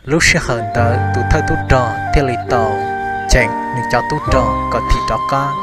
Lub sij hawm ntawd tus thawj tub rog thiaj li tau cheem nws cov tub rog kom thim rov qab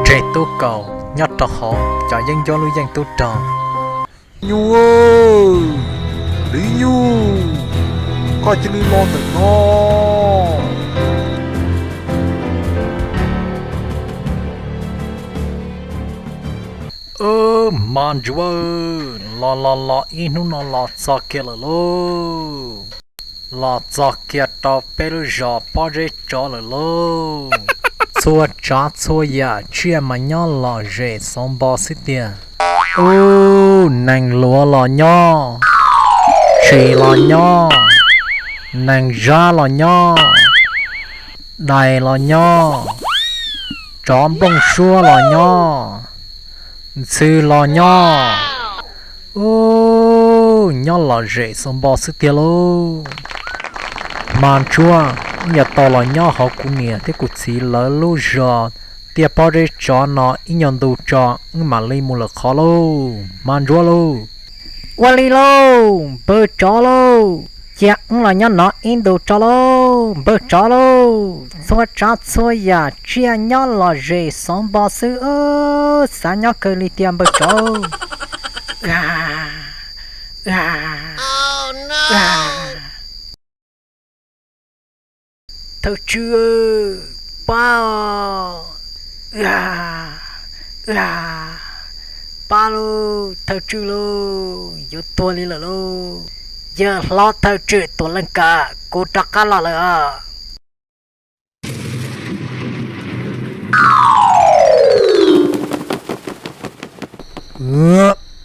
tseg tub kaus nyob rau hauv cov yeeb ncuab lub yeej tub rog. Nyuj, Li Nyuj, koj cia li los ntawm no. Hmov Ntsuab, los los los, ib hnub no los txog kiag lawm lauj. Los txog kiag rau peb lub zos Pob Zeb Tsov lawm lauj. Txhua tsav txhua yam tsiaj mas nyob lom zem xov npo xwb tiag. Ub, nees luav los nyob, tshis los nyob, nees zab los nyob, dais los nyob, tsov nplooj suab los nyob, ntxhw los nyob. Ub, nyob lom zem xov npo xwb tiag lauj. Hmov Ntsuab, wb yuav tau los nyob hauv kuv niam thiab kuv txiv lawv lub zos tiaj Pob Zeb Tsov no ib nyuag ntu tso, wb mam li mus lawm qhov lauj, Hmov Ntsuab lauj. Ua li lauj, npawg tsov lauj, cia wb los nyob no ib ntu tso lauj, npawg tsov lauj. Txhua tsav txhua yam tsiaj nyob lom zem xov npo xwb, xav nyob kawg li tiag npawg tsov. Thawj tswj, pab, pab lauj, thawj tswj lauj, yuav tuag li lawm lauj. Yawg hlob thawj tswj Tuam Leej Kav, kuv rov qab los lawm os.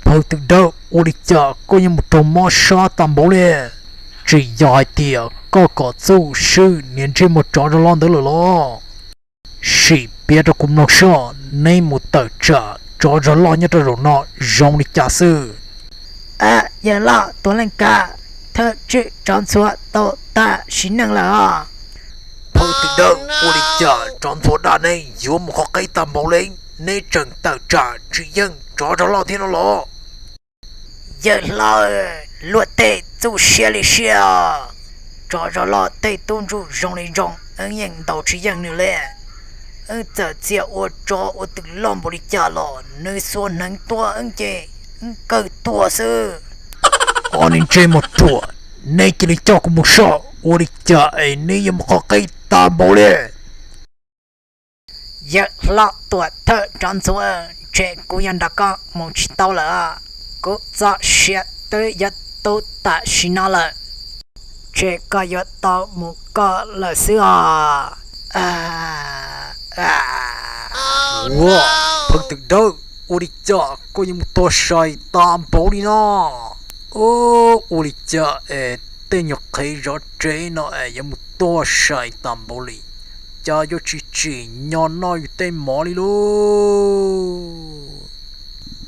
Phawj Twm Dawb, ua li cas koj yuav mus raug mob sab tag npaum li? Tsis yog hais tias koj kom Txuj Swb niag ntsej muag tsov zog loj ntawd lawm los? Sim piav rau kuv mloog soj, neb mus tawm tsam tsov zog loj nyob rau zaum no zoo li cas xwb? Yawg hlob Tuam Leej Kav, thawj tswj Tsov Ntxhuav tau tag sim neej lawm os. Phawj Twm Dawb, ua li cas Tsov Ntxhuav dab neb yuav mus qhov qeb tag npaum li, neb tseem tawm tsam tsis yeej tsov zog loj thiab no los? Yawg hlob, luag tej txuj siab li siab, tsov zog loj tej tub ntsuj zoo li zoo, wb yeej ntaus tsis yeej nws li. Wb txawm txia ua tsov ua twm loj npaum li cas los nws xuas hneev tua wb ces wb kawg tuag xwb. Ob niag ntsej muag ruam, neb cia li coj kuv mus soj, ua li cas es neb yuav mus qhov qeb tag npaum li? Yawg hlob Tuam Thawj Tsov Ntxhuav, ntshe kuv yuav nrog koj mus tsis tau lawm. Kuv txoj sia twb yuav tu tam sim no lawm, ntshe koj yuav tau mus koj lawm xwb os. Ua, Phawj Twm Dawb, ua li cas koj yuav mus tuag sai tag npaum li no? Ua li cas es tej nyuag qhev zov tsev no es yuav mus tuag sai tag npaum li? Cas yuav tsis tsim nyog noj yus tej mov li lauj?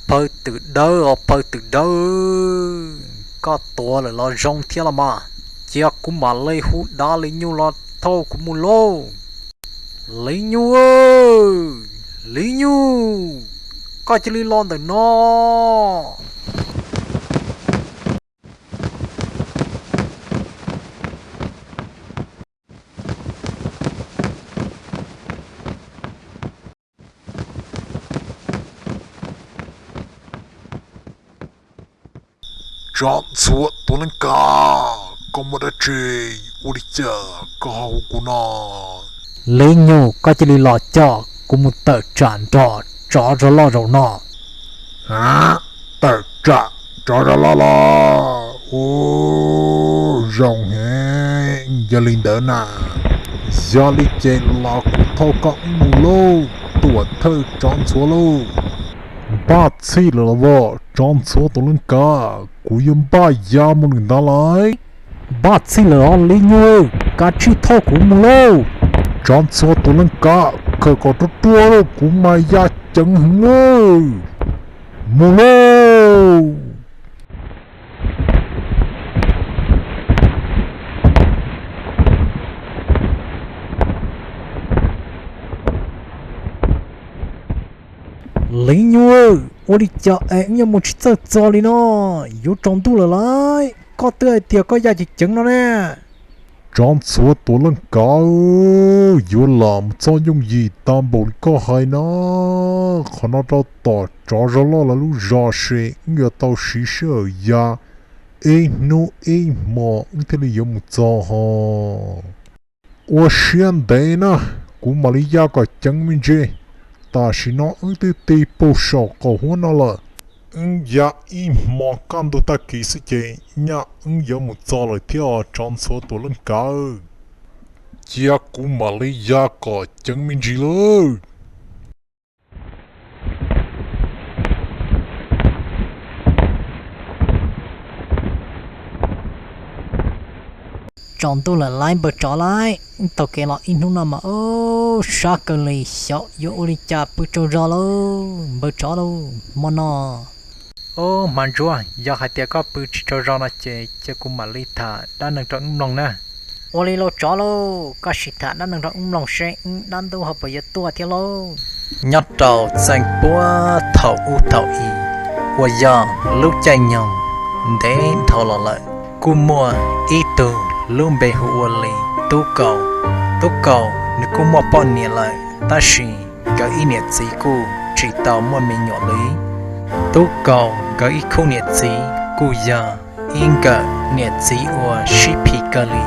Phawj Twm Dawb os, Phawj Twm Dawb, koj tuag lawm los zoo thiab los mas, cia kuv mam li hu dab Li Nyuj los thauj kuv mus lauj. Li Nyuj, Li Nyuj, koj cia li los ntawm no. Tsov Ntxhuav Tuam Leej Kav, koj muaj dab tsi? Ua li cas koj ho hu kuv no? Li Nyuj, koj cia li los coj kuv mus tawm tsam nrog tsov zog loj zaum no. Tawm tsam tsov zog loj los? Ua, zoo heev, yog li ntawd na, yog li ces los kuv thauj koj wb mus lauj, Tuam Thawj Tsov Ntxhuav lauj. Npaj txhij lawm los as Tsov Ntxhuav Tuam Leej Kav? Kuv yuav npaj ya mus lawm ntag lauj. Npaj txhij lawm os Li Nyuj, kav tsij thauj kuv mus lauj. Tsov Ntxhuav Tuam Leej Kav, khaws kom ruaj ruaj lauj, kuv mas ya ceev heev lauj. Mus lauj. Li Nyuj, ua li cas es wb yuav mus tsis txawj txog li no? Yuav tsaus ntuj lawm lauj, koj twb hais tias koj ya ceev ceev no ne. Tsov ntxhuav tus leej kav, yuav lam mus txog yooj yim tag npaum li koj hais na. Qhov no rau tom tsov zov loj lawv lub zos ces wb yuav tau siv sij hawm ya ib hnub ib hmos wb thiaj li yuav mus txog ho. Ua siab ntev na, kuv mam li ya kom ceev me ntsis. Tam sim no wb twb ti puag saum qaum huab no lawm. Wb ya ib hmo kaj ntug tag kis xwb ces nyaj wb yuav mus txog lawm thiab os tsov ntxhuav tus leej kav. Cia kuv mam li ya kom ceev me ntsis lawm. Tsaus ntuj lawm laiv npawg tsov laiv, taug kev los ib hnub no mas ub sab kawg li, xyov yuav ua li cas pw tsaug zog lauj npawg tsov lauj hmo no. Ub hmab ntsuab, yog hais tias koj pw tsis tsaug zog no ces cia kuv mam li tham dab neeg rau wb mloog na. Ua li lauj tsov lauj, koj sim tham dab neeg rau wb mloog seb wb dab ntub ho puas yuav tuaj thiab lauj. Nyob rau txheej puag thaum ub thaum i, uas yog lub caij nyoog ntev dhau los lawm, kuj muaj ib tug lub npe hu ua li Tub Kaus. Tub Kaus nws kuj muaj poj niam lawm tab sis nkawd ib niam txiv kuj tsis tau muaj me nyuam li. Tub Kaus nkawd ib khub niam txiv kuj yog ib nkawm niam txiv uas sib phim kawg li,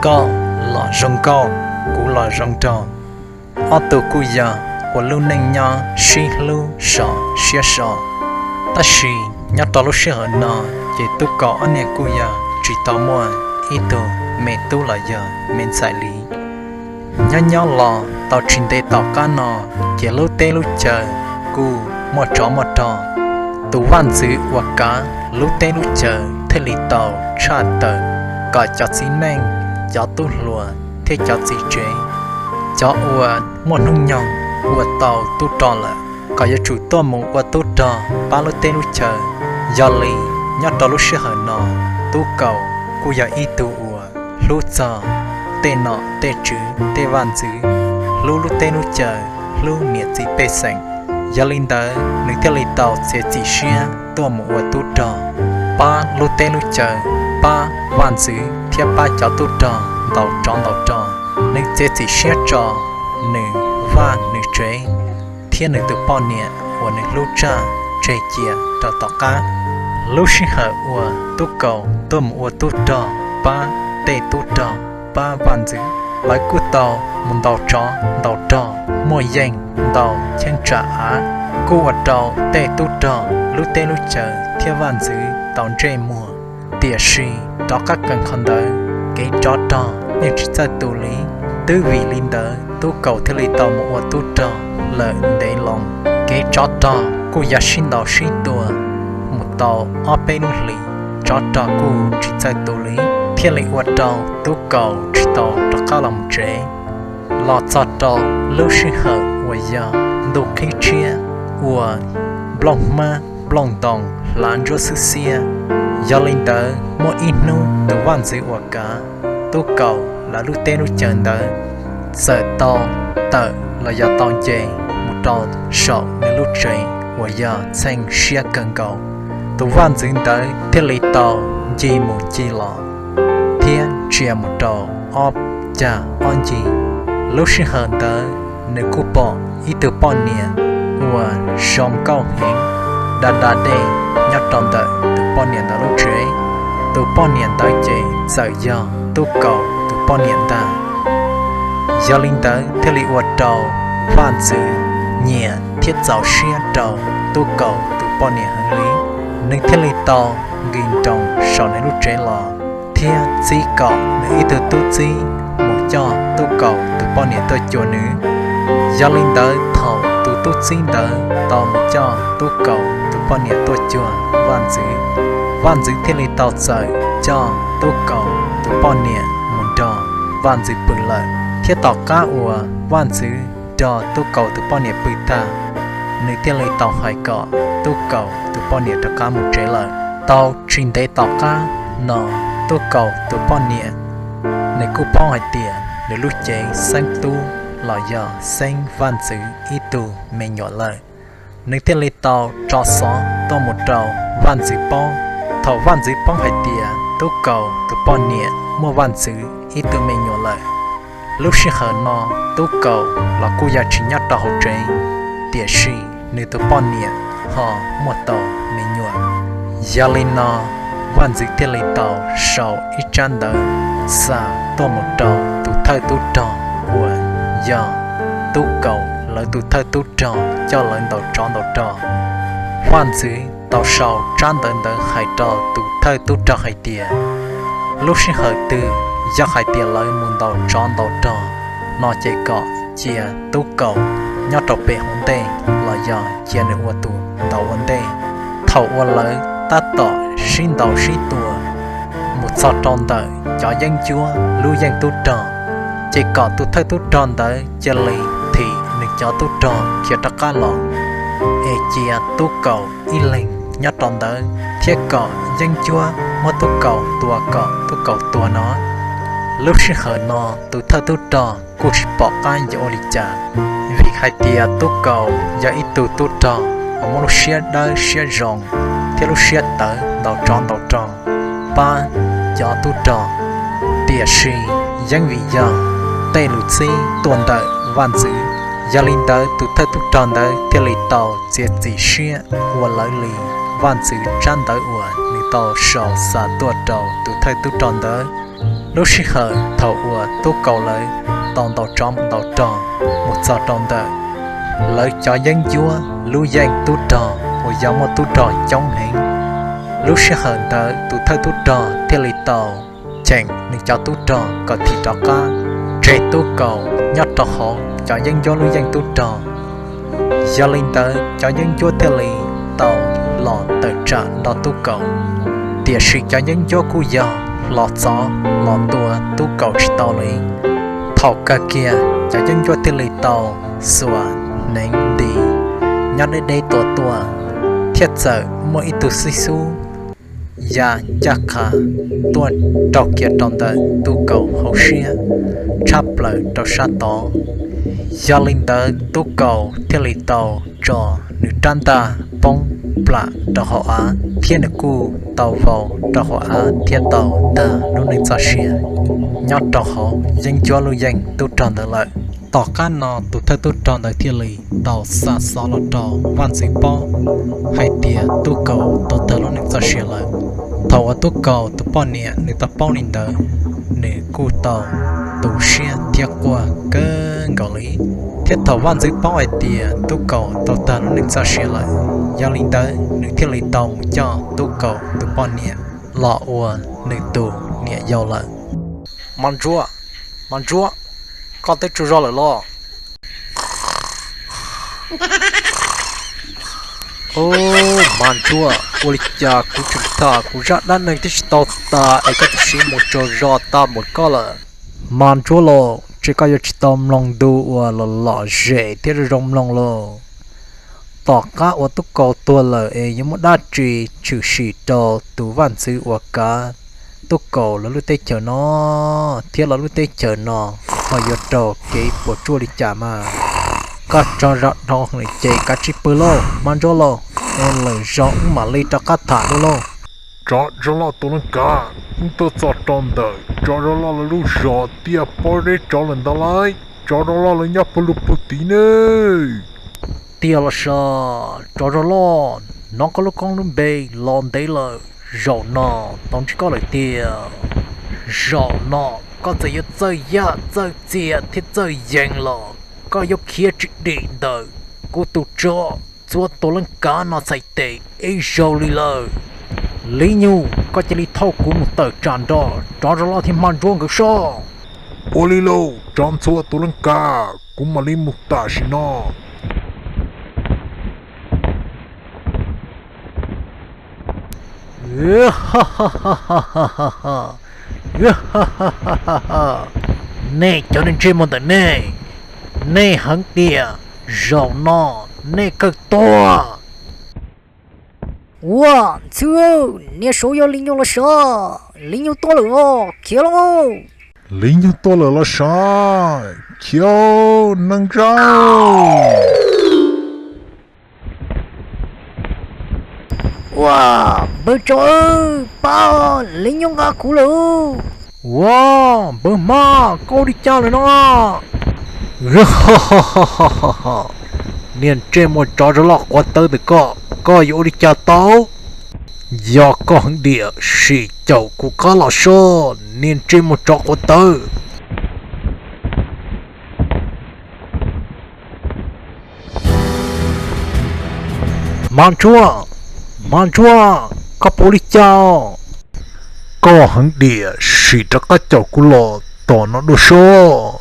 koj los zoo nkauj, kuv los zoo nraug. Ob tug kuj yog ua lub neej nyob sib hlub so siab so. Tab sis nyob rau lub sij hawm no ces Tub Kaus ob niam kuj yog tsis tau muaj ib tug me tub los yog me ntxhais li. Nyob nyob los tau tsis ntev tom qab no ces lub teb lub chaw kuj muaj tsov muaj rog. Tus vaj ntxwv uas kav lub teb lub chaw thiaj li tau tshaj tawm kom cov txiv neej, cov tub hluas thiab cov txiv tsev, cov uas muaj hnub nyoog ua tau tub rog lawm, kom yuav tsum tuaj mus ua tub rog pab lub teb lub chaw. Yog li nyob rau lub sij hawm no, Tub Kaus kuj yog ib tug uas hlub txog tej nom tej tswv tej vaj ntxwv, hlub lub teb lub chaw, hlub niam txiv pej xeem. Yog li ntawd nws thiaj li tau txiav txim siab tuaj mus ua tub rog pab lub teb lub chaw, pab vaj ntxwv thiab pab cov tub rog ntaus tsov ntaus rog. Nws txiav txim siab tso nws vaj nws tsev thiab nws tus poj niam uas nws hlub tshaj tseg cia rau tom qab. Lub sij hawm uas Tub Kaus tuaj mus ua tub rog pab tej tub rog, pab vaj ntxwv, lawv kuj tau mus ntaus tsov ntaus rog, muaj yeej ntaus cheeb tsam av, kuj ua rau tej tub rog lub teb lub chaw thiab vaj ntxwv tau ntsej muag. Tiam sis rov qab kawg qhov ntawd kev tsov rog yeej tsis txawj tu li. Twb vim li ntawd Tub Kaus thiaj li tau mus ua tub rog lawm ntev loo. Kev tsov rog kuj yog sib ntaus sib tua mus tau ob peb lub hlis, tsov rog kuj tsis txawj tu li, thiaj li ua rau Tub Kaus tsis tau rov qab los mus tsev. Los txog rau lub sij hawm uas yog ntuj qhib tshiab, ua nplooj hmab nplooj ntoo hlav ntsuab xwb xiab. Yog li ntawd muaj ib hnub tus vaj ntxwv uas kav Tub Kaus lawv lub teb lub chaw ntawd txawm tau tawm los yog tau nce mus rau saum nws lub tsev uas yog txheej siab kawg nkaus. Tus vaj ntxwv ntawd thiaj li tau ncig mus ncig los thiab ntsia mus rau ob cag ob ncig. Lub sij hawm ntawd nws kuj pom ib tug poj niam uas zoo nkauj heev da da dej nyob rau ntawm tus poj niam ntawd lub tsev. Tus poj niam ntawd ces txawm yog Tub Kaus tus poj niam ntag. Yog li ntawd thiaj li ua rau vaj ntxwv nyiam thiab txaus siab rau Tub Kaus tus poj niam heev li. Nws thiaj li tau nkis nroos saum nws lub tsev los thiab txib kom nws ib tug tub txib mus coj Tub Kaus tus poj niam tuaj cuag nws. Yog li ntawd thaum tus tub txib ntawd tau mus coj Tub Kaus tus poj niam tuaj cuag vaj ntxwv, vaj ntxwv thiaj li tau txawm coj Tub Kaus tus poj niam mus nrog vaj ntxwv pw lawm. Thiab tom qab uas vaj ntxwv nrog Tub Kaus tus poj niam pw tag, nws thiaj li tau hais kom Tub Kaus tus poj niam rov qab mus tsev lawm. Tau tsis ntev tom qab no, Tub Kaus tus poj niam nws kuj paub hais tias nws lub cev xeeb tub los yog xeeb vaj ntxwv ib tug me nyuam lawm. Nws thiaj li tau tso xov tuaj mus rau vaj ntxwv paub. Thaum vaj ntxwv paub hais tias Tub Kaus tus poj niam muaj vaj ntxwv ib tug me nyuam lawm. Lub sij hawm no Tub Kaus los kuj yog tsis nyob rau hauv tsev, tiam sis nws tus poj niam ho muaj tau me nyuam. Yog li no, vaj ntxwv thiaj li tau sau ib tsab ntawv xa tuaj mus rau tus thawj tub rog uas yog Tub Kaus lawv tus thawj tub rog coj lawv ntaus tsov ntaus rog. Vaj ntxwv tau sau tsab ntawv ntawd hais rau tus thawj tub rog hais tias, lub sij hawm twg yog hais tias lawv mus ntaus tsov ntaus rog no ces kom cia Tub Kaus nyob rau pem hauv ntej los yog cia nws ua tus ntaus ua ntej. Thaum uas lawv tab tom sib ntaus sib tua mus txog rau ntawm cov yeeb ncuab lub yeej tub rog, ces kom tus thawj tub rog ntawd cia li thim nws cov tub rog khiav rov qab los, es cia Tub Kaus ib leeg nyob rau ntawd thiab kom yeeb ncuab muab Tub Kaus tua kom Tub Kaus tuag no. Lub sij hawm no tus thawj tub rog kuj tsis pom qab yuav ua li cas, vim hais tias Tub Kaus yog ib tug tub rog uas muaj lub siab dawb siab zoo thiab lub siab tawv ntaus tsov ntaus rog pab cov tub rog. Tiam sis yeej vim yog tej lus txib tuaj ntawm vaj ntxwv, yog li ntawd tus thawj tub rog ntawd thiaj li tau txiav txim siab ua lawv li vaj ntxwv tsab ntawv uas nws tau sau xa tuaj rau tus thawj tub rog ntawd. Lub sij hawm thaum uas Tub Kaus lawv tau ntaus tsov ntaus rog mus txog rau ntawm lawv cov yeeb ncuab lub yeej tub rog uas yog muaj tub rog coob heev, lub sij hawm ntawd tus thawj tub rog thiaj li tau cheem nws cov tub rog kom thim rov qab tseg Tub Kaus nyob rau hauv cov yeeb ncuab lub yeej tub rog. Yog li ntawd cov yeeb ncuab thiaj li tau los tawm tsam nrog Tub Kaus, tiam sis cov yeeb ncuab kuj yog hlo txov los tua Tub Kaus tsis tau li. Thaum kawg kiag cov yeeb ncuab thiaj li tau xuas hneev nti nyob deb deb tua tuaj, thiab txawm muaj ib tug xib xub ya ncaj qha tuaj raug kiag rau ntawm Tub Kaus hauv siab tshab plaws rau sab tod. Yog li ntawd Tub Kaus thiaj li tau tso nws rab ntaj poob plam rau hauv av thiab nws kuj tau vau rau hauv av thiab tau tag lub neej txoj sia nyob rau hauv yeeb ncuab lub yeej tub rog ntawd lawm. Tom qab no tus thawj tub rog ntawd thiaj li tau xa xov los rau vaj ntxwv paub hais tias Tub Kaus tau tag lub neej txoj sia lawm. Thaum uas Tub Kaus tus poj niam nws tau paub li ntawd, nws kuj tau tu siab thiab quaj kawg nkaus li. Thiab thaum vaj ntxwv paub hais tias Tub Kaus tau tag lub neej txoj sia lawm, yog li ntawd nws thiaj li tau mus coj Tub Kaus tus poj niam los ua nws tus niam yau lawm. Maj Ntsuab, Maj Ntsuab, koj twb tsaug zog lawm los? Ub, Maj Ntsuab, ua li cas kuv tseem tham kuv zaj dab neeg twb tsis tau tas es koj twb siv mus tsaug zog tag npaum koj lawm? Maj Ntsuab los, ntshe koj yuav tsis tau mloog ntu uas los lom zem thiab zoo zoo mloog lauj. Tom qab uas Tub Kaus tuag lawm es yuav muaj dab tsi tshwm sim rau tus vaj ntxwv uas kav Tub Kaus lawv lub teb chaws no, thiab lawv lub teb chaws no ho yuav raug kev puas tsuaj li cas mas? Koj tsaug zog dhau lawm ces kav tsij pw lauj Maj Ntsuab lauj, es lwm zaus wb mam li rov qab tham dua lauj. Tsov zoo loj Tus Leej Kav, wb tuaj txog rau ntawm tsov zoo loj lawv lub zos tiaj pob zeb tsov lawm ntag lauj. Tsov zoo loj lawv nyob puag lug puag tid ne. Tiag los sav, tsov zoo loj, hnov koj lub koob lub npe los ntev lawm, zaum no tau ntsib koj lawm tiag. Zaum no koj txawm yuav txawj yaj txawj txias thiab txawj yees los koj yuav khiav tsis dim ntawm kuv tus tsov txhua Tus Leej Kav no txhais tes ib zaug li lawm. Li Nyug, koj cia li thauj kuv mus tawm tsam nrog tsov zoo loj thiab Maj Ntsuab nkawd soj. Ua li lauj tsov ntxhua Tus Leej Kav, kuv mam li mus tam sim no. Nej cov neeg ntsej muag ntawm nej, nej heev tiag, zaum no nej kawg tuag. Ua, ntxhw, niag saud yog Li Nyug los sav? Li Nyug tuaj lawm os, khiav lauj. Li Nyug tuaj lawm los sav? Khiav, neeg zaj. Ua, npawg tsov, pab, Li Nyug nqa kuv lawm. Ua, npawg Hmab, koj ua li cas lawm no? Niag ntsej muag tsov rog loj quav tawv ntawm koj, koj yuav ua li cas tau? Yog koj heev diam sim caum kuv qab los soj, niag ntsej muag tsov quav tawv. Hmab Ntsuab, Hmab Ntsuab, koj puas ua li cas? Koj heev diam sim rov qab caum kuv los tom no dua soj.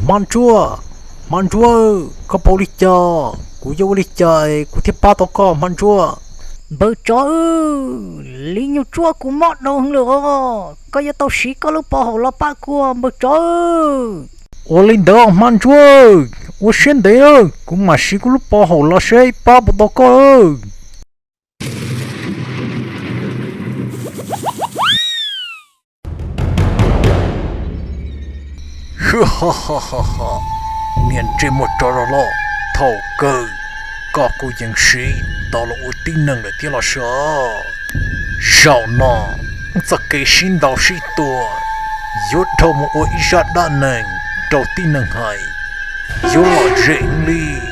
Hmab Ntsuab, Hmab Ntsuab, koj puas ua li cas? Kuv yuav ua li cas kuv thiaj pab tau koj, Hmab Ntsuab? Npawg tsov, li nyuag tsuab kuv mob dhau heev lawm os, koj yuav tau siv koj lub pov haum los pab kuv, npawg tsov. Ua li ntawd, Hmab Ntsuab, ua siab ntev, kuv mam siv kuv lub pov haum los seb pab puas tau koj. Niag ntsej muag tsov rog loj, thaum kawg koj kuj yeej siv tau los ua tib neeg lawm thiab los sis? Zaum no txoj kev sib ntaus sib tua yuav dhau mus ua ib zaj dab neeg rau tib neeg hais, yuav lom zem li.